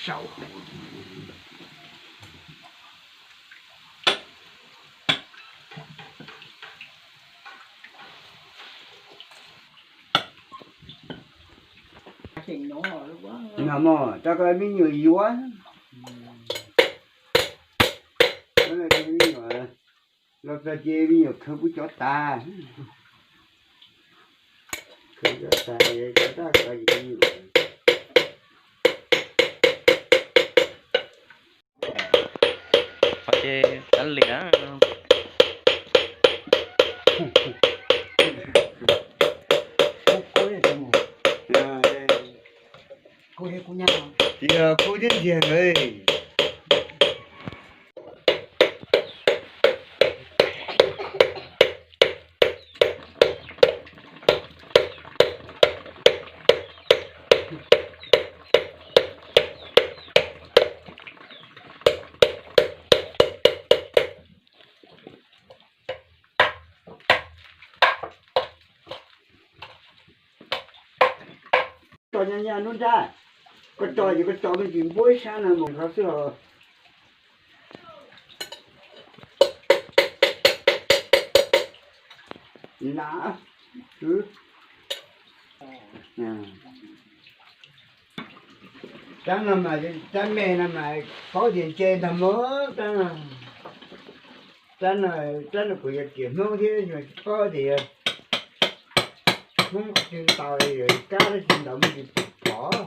rau. Nyob mog, rau koj me nyuam yuav. Me nyuam, los txog ces me nyuam khawv kuv cov tas. Khawv cov tas, cov tas koj me nyuam. Qhov ces kav liam. Tias kub thiab ntiag lawm. Tso nyaj nyaj nruab nrab, koj tso ces koj tso me ntsis npuab ib sab no mus qhov xwb os. Lam, tab no mas, tab me no mas paub tias ntse ntag mog, tab no, tab no, tab no kuv yog tias Hmoob thiab yog tsis paub tias yog Hmoob tsis ntaus, yog kab tsis ntaus me ntsis pom.